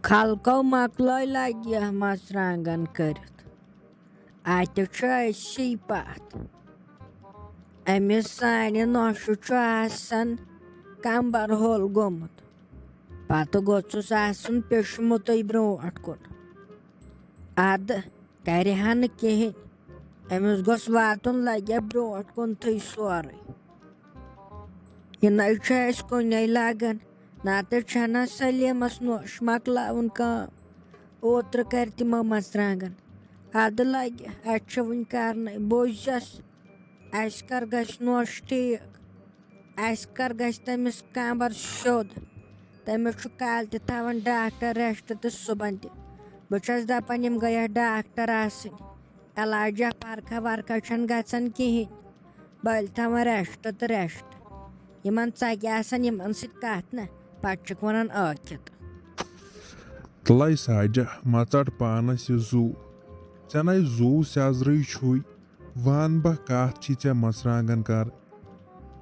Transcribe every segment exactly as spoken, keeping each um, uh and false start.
خلقو مۄکلٲے لگہِ مرژٕوانٛگن کٔرِتھ۔ اَتہِ چھُ أسی پتھ۔ أمِس سانہِ نۄشہِ چھُ آسان کمبر ہوٚل گوٚمُت۔ پتہٕ گوٚژھُس آسُن پیوٚشمُتُے برٛونٛٹھ کُن۔ اَدٕ کرِ ہا نہٕ کِہیٖنۍ۔ أمِس گوٚژھ واتُن لگہِ برٛونٛٹھ کُنتھٕے سورُے۔ یہِ نَے چھُ اَسہِ کُنے لگان۔ نتہٕ چھَنہ سلیمس نۄش مۄکلاوُن کٲم۔ اوترٕ کرِ تِمو مرژٕوانٛگن۔ اَدٕ لگہِ، اَسہِ چھِ وُنہِ کرنَے۔ بوٗزِس، اَسہِ کر گژھِ نۄش ٹھیٖک؟ اَسہِ کر گژھِ تٔمِس کمبر سیوٚد؟ تٔمِس چھُ کالہٕ تہِ تھاوان ڈاکٹر ریسٹ تہٕ صُبحن تہِ۔ بہٕ چھَس دپان، یِم گٔیہ ڈاکٹر آسٕنۍ، علاجہ فرقہ ورقہ چھَنہٕ گژھان کِہیٖنۍ۔ بٔلۍ تھاوان ریسٹ تہٕ ریسٹ۔ یِمن ژکہِ آسان یِمن سۭتۍ کتھ نہ، پتہٕ چھِکھ ونان ٲکھِتھ۔ تلے ساجہ، مہ ژٹ پانس یہِ زُو۔ ژےٚ نے زُو سیزرٕے چھُے۔ وَن بہ، کَتھ چھی ژےٚ مرژٕوانٛگن کَرٕنۍ؟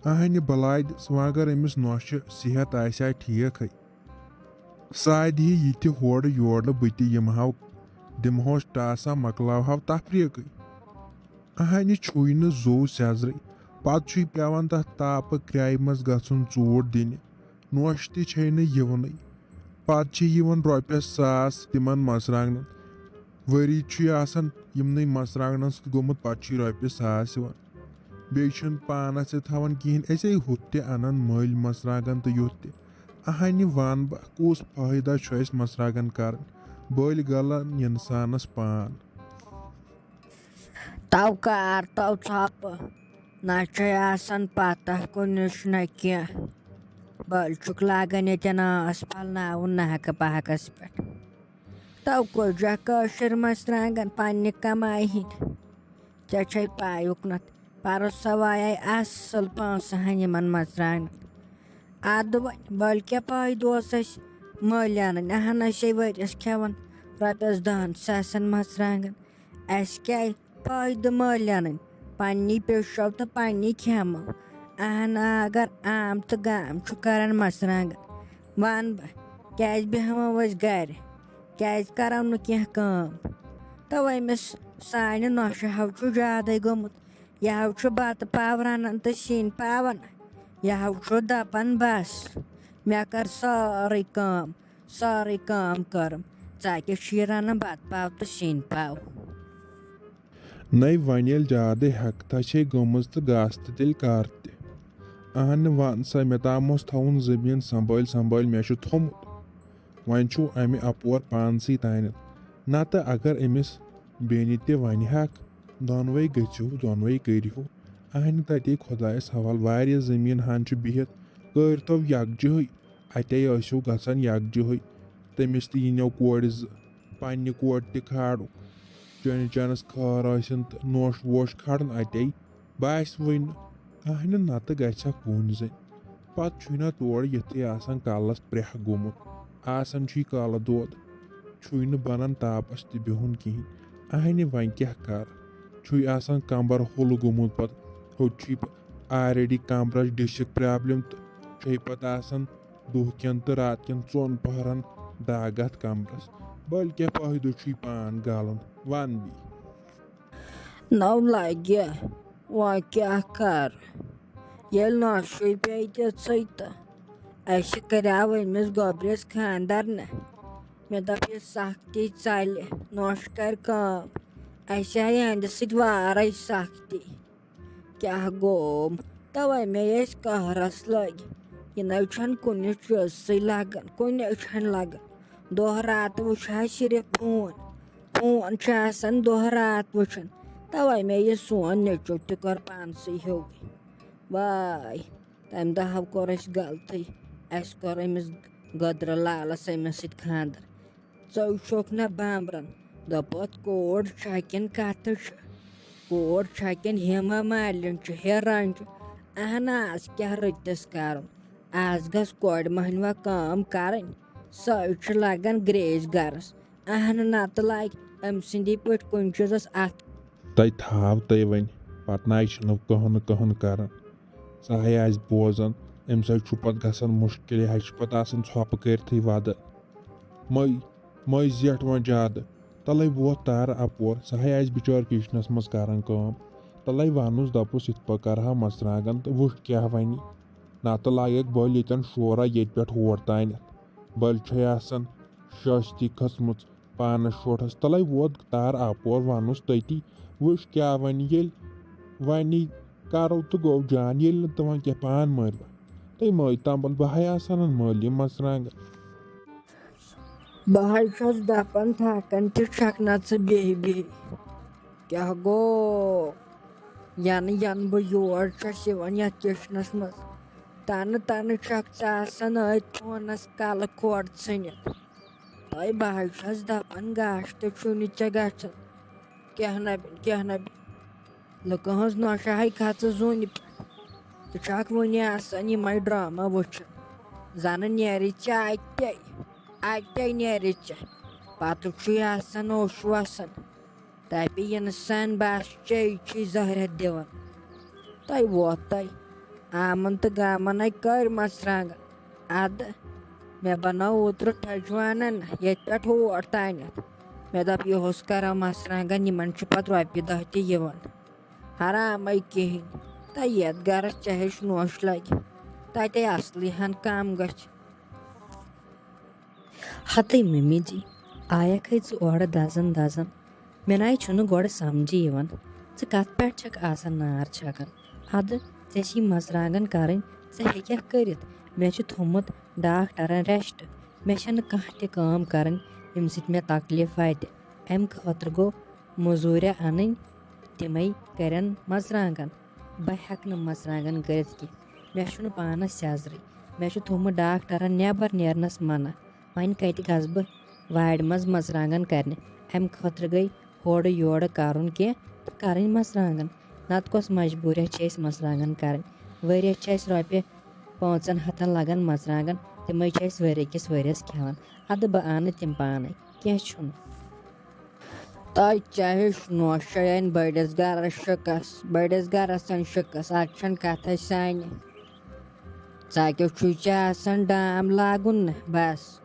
اَہنہِ بلاے دِژ، وۄنۍ اگر أمِس نۄشہِ صحت آسہِ ہا ٹھیٖکھٕے، سُہ اَدِ ہے یہِ تہِ ہورٕ یورٕ، بہٕ تہِ یِمہٕ ہاو، دِمہٕ ہوس ٹاسا، مۄکلاوہاو تفریٖقٕے۔ اَہنہِ چھُے نہٕ زُو سیزرٕے، پتہٕ چھُے پٮ۪وان تَتھ تاپہٕ کرٛایہِ منٛز گژھُن ژوٗر دِنہِ، نۄش تہِ چھے نہٕ یِونٕے۔ پتہٕ چھِ یِوان رۄپیَس ساس تِمن مرژٕوانٛگنن۔ ؤری چھُ یہِ آسان یِمنٕے مرژٕوانٛگنن سۭتۍ گوٚمُت، پتہٕ چھُ یہِ رۄپیہِ ساس یِوان۔ بیٚیہِ چھُنہٕ پانس تہِ تھاوان کِہیٖنۍ۔ أسے ہُتھ تہِ انان مٔلۍ مرژٕوانٛگن تہٕ یُتھ تہِ۔ اہنہِ وَن بہٕ، کُس فٲیدٕ چھُ اَسہِ مرژٕوانٛگن کرٕنۍ؟ بٔلۍ گلان انسانس پان۔ تو کار تو ژھۄپہٕ، نہ چھے آسان پتہ کُنِچ نہ کینٛہہ۔ بٔلۍ چھُکھ لاگان ییٚتٮ۪ن ٲس پھلناوُن ناحقہٕ پہکس پٮ۪ٹھ۔ تو کُجا کٲشِر مرژٕوانٛگن پننہِ کمایہِ ہِنٛدۍ۔ ژےٚ چھے پَے اُکنتھ پرُس سوایے اصل پونٛسہٕ ہن یِمن مرژٕوانٛگنن۔ ادٕ وۄنۍ بٔلۍ کیٛاہ فٲیدٕ اوس اَسہِ مٔلۍ انٕنۍ؟ اہن، أسے ؤریس کھٮ۪وان رۄپیس دہن ساسن مرژٕوانٛگن۔ اَسہِ کیٛاہ فٲیدٕ مٔلۍ اَنٕنۍ؟ پننی پیٚشو تہٕ پننی کھٮ۪مو۔ اہن آ، اگر عام تہٕ گام چھُ کران مرژٕوانٛگن، وَن بہٕ، کیٛازِ بیٚہمو أسۍ گرِ؟ کیٛازِ کرو نہٕ کینٛہہ کٲم؟ تو أمِس سانہِ نۄشہِ ہو چھُ زیادَے گوٚمُت۔ یہِ ہو چھُ بتہٕ پاو رَنان تہٕ سِنۍ پاوان۔ یہِ ہو چھُ دپان، بس، مےٚ کٔر سٲرٕے کٲم۔ سٲرٕے کٲم کٔرٕم، ژٕ کیٛاہ چھُ یہِ رَنان بَتہٕ پاو تہٕ سِنۍ پاو؟ نَے وۄنۍ ییٚلہِ زیادَے ہٮ۪کتھا چھے گٔمٕژ تہٕ گژھ تہٕ تیٚلہِ کر تہِ۔ اہنہِ وَن سا، مےٚ تام اوس تھاوُن زٔمیٖن سنبھٲلۍ سنبھٲلۍ، مےٚ چھُ تھوٚمُت۔ وۄنۍ چھُو اَمہِ اَپور پانسٕے تانٮ۪تھ۔ نَتہٕ اگر أمِس بیٚنہِ تہِ وَنہِ ہاکھ، دۄنوَے گٔژھِو، دۄنوَے کٔرِہِو۔ اہنہِ تَتے خۄدایَس حوال، واریاہ زٔمیٖن ہَن چھُ بِہِتھ، کٔرۍتو یَکجہٕے۔ اَتے ٲسِو گژھان یَکجہٕے۔ تٔمِس تہِ یِنو کورِ زٕ، پننہِ کورِ تہِ کھالُکھ۔ چٲنِس چانَس خٲر ٲسِن تہٕ نوش ووش کھالُن اَتے۔ باسہِ وٕنہِ اہنہِ نَتہٕ گژھِ ہا کُن زٔنۍ۔ پَتہٕ چھُے نہ تورٕ یِتھٕے آسان کَلَس پرٛٮ۪کھ گوٚمُت۔ آسان چھُے کَلہٕ دود۔ چھُے نہٕ بَنان تاپَس تہِ بِہُن کِہیٖنۍ۔ اہنہِ وۄنۍ کیٛاہ کَر؟ چھُے آسان کَمبَر ہوٚل گوٚمُت پَتہٕ۔ ہُتہِ چھُے پ-، already کَمبرَس ڈِسِک پرٛابلِم تہٕ چھُے پَتہٕ آسان دۄہ کٮ۪ن تہٕ رات کٮ۪ن ژۄن پَہرَن دَگ اَتھ کَمبرَس۔ بٔلۍ کیٛاہ فٲیدٕ چھُے پان گالُن؟ وَن بی۔ نو لگہِ، وۄنۍ کیٛاہ کَرٕ؟ ییٚلہِ نۄشہِ پیٚیہِ تِژھٕے تہٕ اَسہِ کَریٛاو أمِس گوٚبرِس خانٛدر نہ۔ مےٚ دوٚپ، یہِ سختی ژَلہِ، نۄش کَرِ کٲم۔ اَسہِ آیہِ یِہنٛدِ سۭتۍ وارَے سختی۔ کیٛاہ گوٚو؟ تَوَے مے أسۍ قہرَس لٔگۍ۔ یہِ نَے چھَنہٕ کُنہِ چیٖزسٕے لَگان، کُنے چھَنہٕ لَگان۔ دۄہ راتہٕ وٕچھِ ہا صرف فون۔ فون چھُ آسان دۄہ راتھ وٕچھان۔ تَوَے مےٚ یہِ سون نیٚچوٗ تہِ کوٚر پانسٕے ہیوٗ۔ واے، تَمہِ دۄہ ہا کوٚر اَسہِ غلطٕے۔ اَسہِ کوٚر أمِس گٔدرٕ لالَس أمِس سۭتۍ خانٛدر۔ ژٕ وٕچھوکھ نہ بامبرَن، دوٚپُتھ، کوٗر چھا کِنہٕ کَتھٕ چھِ؟ کوٗر چھا کِنہٕ ہیما مالِن چھِ، ہیران چھِ؟ اہن آز کیٛاہ رٔٹِس کَرُن؟ آز گژھِ کورِ مۄہنوَ کٲم کَرٕنۍ، سۄے چھِ لَگان گرٛیسۍ گَرَس۔ اہن نَتہٕ لَگہِ أمۍ سٕنٛدی پٲٹھۍ کُنہِ چیٖزَس اَتھٕ۔ تَے تھاو تَے وۄنۍ، پَتہٕ نَے چھِنہٕ کٕہٕنۍ کٕہٕنۍ کَران۔ سُہ ہَے آسہِ بوزان، أمِس ہَے چھُ پَتہٕ گژھان مُشکِل، یہِ ہَے چھُ پَتہٕ آسان ژھۄپہٕ کٔرتھٕے وَدٕ۔ مٔے، مٔنٛزۍ زیٹھ وۄنۍ زیادٕ۔ تَلَے ووت تارٕ اَپور، سُہ ہَے آسہِ بِچور کِچنَس منٛز کَران کٲم۔ تَلَے وَنُس، دَپُس، یِتھ پٲٹھۍ کَرٕہا مَرژٕوانٛگَن تہٕ وٕچھ کیٛاہ وَنہِ۔ نَتہٕ لایَکھ بٔلۍ ییٚتٮ۪ن شورا ییٚتہِ پٮ۪ٹھ ہور تانٮ۪تھ۔ بٔلۍ چھَے آسان شٲستی کھٔژمٕژ پانَس شوٹھَس۔ تَلَے ووت تارٕ اَپور، وَنُس تٔتی، وٕچھ کیٛاہ وَنہِ۔ ییٚلہِ وَنی کَرو تہٕ گوٚو جان، ییٚلہِ نہٕ تہٕ وۄنۍ کیٛاہ پان مٲرِو۔ تہٕ مٲے تَمبَل، بہٕ ہَے آسہٕ اَنان مٔلۍ یِم مَرژٕوانٛگَن۔ بہٕ حظ چھَس دَپان، تھاکان تہِ چھَکھ نہ ژٕ بیٚہہِ بیٚہہِ۔ کیٛاہ گوٚو؟ یَنہٕ یَنہٕ بہٕ یور چھَس یِوان یَتھ کِچنَس منٛز، تَنہٕ تَنہٕ چھَکھ ژٕ آسان أتھۍ فونَس کَلہٕ کھوڑ ژھٕنِتھ۔ تۄہہِ بہٕ حظ چھَس دَپان، گاش تہِ چھُنہٕ ژےٚ گژھان۔ کینٛہہ نہ بِن، کینٛہہ نہ بِن۔ لُکہٕ ہٕنٛز نۄشہِ ہَے کھژٕ زوٗنہِ پٮ۪ٹھ۔ ژٕ چھَکھ وُنہِ آسان یِمَے ڈرامہ وٕچھان۔ زَنہٕ نیرِ ژےٚ اَتے، اَتے نیرِ ژےٚ۔ پَتہٕ چھُے آسان اوش وَسان۔ دَپہِ اِنسان بَس چے چھی زہرٮ۪تھ دِوان۔ تۄہہِ ووت تۄہہِ آمَن تہٕ گامَن اَتہِ کٔرۍ مَرژٕوانٛگَن۔ اَدٕ مےٚ بَنٲو اوترٕ ٹھَجوانَن ییٚتہِ پٮ۪ٹھ ہور تانٮ۪تھ۔ مےٚ دوٚپ، یِہُس کَرو مَرژٕوانٛگَن، یِمَن چھُ پَتہٕ رۄپیہِ دَہ تہِ یِوان۔ حرامَے کِہیٖنۍ۔ تہٕ یَتھ گَرَس ژےٚ ہیٚچھ نوش لَگہِ، تَتے اَصلٕے ہَن کَم گژھِ۔ ہَتٕے مٔمی جی، آیَکھ ہے ژٕ اورٕ دَزَن دَزَن۔ مےٚ نَے چھُنہٕ گۄڈٕ سَمجھی یِوان، ژٕ کَتھ پٮ۪ٹھ چھَکھ آسان نار چھَکان۔ اَدٕ ژےٚ چھی مَرژٕوانٛگَن کَرٕنۍ، ژٕ ہیٚکَکھ کٔرِتھ۔ مےٚ چھُ تھوٚمُت ڈاکٹرَن ریسٹ۔ مےٚ چھَنہٕ کانٛہہ تہِ کٲم کَرٕنۍ، ییٚمہِ سۭتۍ مےٚ تکلیٖف واتہِ۔ اَمہِ خٲطرٕ گوٚو مٔزوٗرۍ اَنٕنۍ، تِمَے کَرن مَرژٕوانٛگَن۔ بہٕ ہٮ۪کہٕ نہٕ مَرژٕوانٛگَن کٔرِتھ کینٛہہ۔ مےٚ چھُنہٕ پانَس سیٚزرٕے۔ مےٚ چھُ تھوٚمُت ڈاکٹرَن نٮ۪بَر نیرنَس منع۔ وۄنۍ کَتہِ گژھٕ بہٕ؟ وارِ منٛز مَرژٕوانٛگَن کَرنہِ؟ اَمہِ خٲطرٕ گٔے ہورٕ یورٕ کَرُن کینٛہہ تہٕ کَرٕنۍ مَرژٕوانٛگَن۔ نَتہٕ کۄس مجبوٗریَت چھِ اَسہِ مَرژٕوانٛگَن کَرٕنۍ؟ ؤریَس چھِ اَسہِ رۄپیہِ پانٛژَن ہَتَن لَگان مَرژٕوانٛگَن، تِمَے چھِ أسۍ ؤری کِس ؤریَس کھٮ۪وان۔ اَدٕ بہٕ اَنہٕ تِم پانَے، کینٛہہ چھُنہٕ۔ تۄہہِ چاہے شنوشے أنۍ بٔڑِس گرس شِکس، بٔڑِس گرس أنۍ شِکس، اتھ چھنہٕ کتھے سانہِ۔ ژکیو چھُے ژےٚ آسان ڈام لاگُن نہ بس،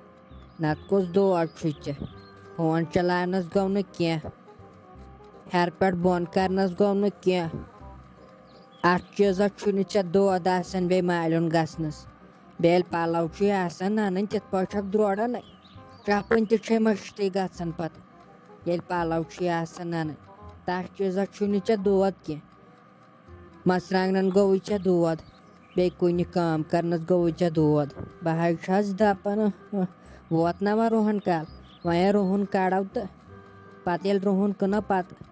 نتہٕ کُس دود چھُے ژےٚ؟ فون چلاونس گوٚو نہٕ کینٛہہ، ہیرٕ پٮ۪ٹھ بۄن کرنس گوٚو نہٕ کینٛہہ۔ اتھ چیٖزس چھُے نہٕ ژےٚ دود آسان بیٚیہِ مالیُن گژھنس۔ بیٚیہِ ییٚلہِ پلو چھُے آسان انٕنۍ، تِتھ پٲٹھۍ چھکھ دروران۔ چپٕنۍ تہِ چھے مٔشتٕے گژھان پتہٕ۔ ییٚلہِ پلو چھُے آسان انٕنۍ، تتھ چیٖزس چھُے نہٕ ژےٚ دود کینٛہہ۔ مرژٕوانٛگنن گوٚوُے ژےٚ دود، بیٚیہِ کُنہِ کٲم کرنس گوٚوُے ژےٚ دود۔ بہٕ حظ چھس دپان، ووت نا وۄنۍ رُہن کال، وۄنۍ رُہن کڑو تہٕ پتہٕ ییٚلہِ رُہن کٕنو، پتہٕ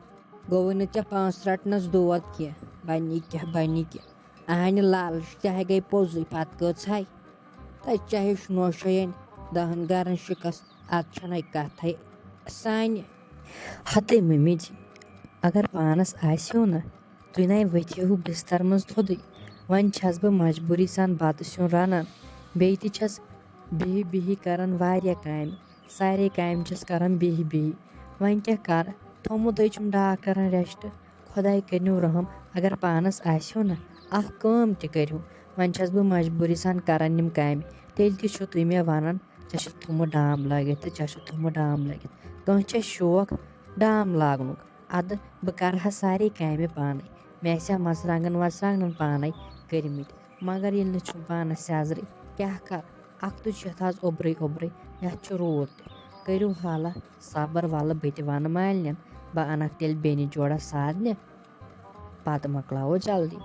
گوٚوُے نہٕ ژےٚ پانٛژھ رٹنس دود کینٛہہ۔ بنہِ کیٛاہ، بنہِ کیٛاہ؟ اہنہِ لالچ تہِ ہا گٔے پوٚزُے، پتہٕ کۭژ ہاے؟ تتہِ چاہے شنوشے أنۍ دہن گرن شِکس، اتھ چھنہٕ کتھے سانہِ۔ ہتے مٔمی جی، اگر پانس آسہِ ہو نہ، تُہۍ نَے ؤتھِو بستر منٛز تھوٚدُے۔ وۄنۍ چھَس بہٕ مجبوٗری سان بتہٕ سیُن رنان، بیٚیہِ تہِ چھَس بِہِتھ بِہِتھ کران واریاہ کامہِ۔ سارے کامہِ چھَس کران بِہِتھ بِہِتھ۔ وۄنۍ کیٛاہ کرٕ؟ تھوٚمُت ہے چھُم ڈاکٹرن ریسٹ۔ خۄداے کٔرِنو رحم، اگر پانس آسہِ ہو نہ، اکھ کٲم تہِ کٔرِو۔ وۄنۍ چھَس بہٕ مجبوٗری سان کران یِم کامہِ۔ تیٚلہِ تہِ چھِو تُہۍ مےٚ ونان، ژےٚ چھُتھ تھوٚمُت ڈام لٲگِتھ تہٕ ژےٚ چھُتھ تھوٚمُت ڈام لٲگِتھ۔ کٲنٛسہِ چھےٚ شوق ڈام لاگنُک۔ ادٕ بہٕ کرٕ ہا سارے کامہِ پانے۔ مےٚ آسہِ ہا مرژٕوانٛگن ورژٕوانٛگن پانے کٔرمٕتۍ، مگر ییٚلہِ نہٕ چھُم پانس سیزرٕے، کیٛاہ کرٕ؟ اکھتُے چھُ یتھ از اوٚبرٕے اوٚبرٕے، یتھ چھُ روٗد تہِ۔ کٔرِو حالہ صبر، ولہٕ بہٕ تہِ ونہٕ مالِنٮ۪ن، بہٕ انکھ تیٚلہِ بیٚنہِ جوڑا سارنہِ، پتہٕ مۄکلاوو جلدی۔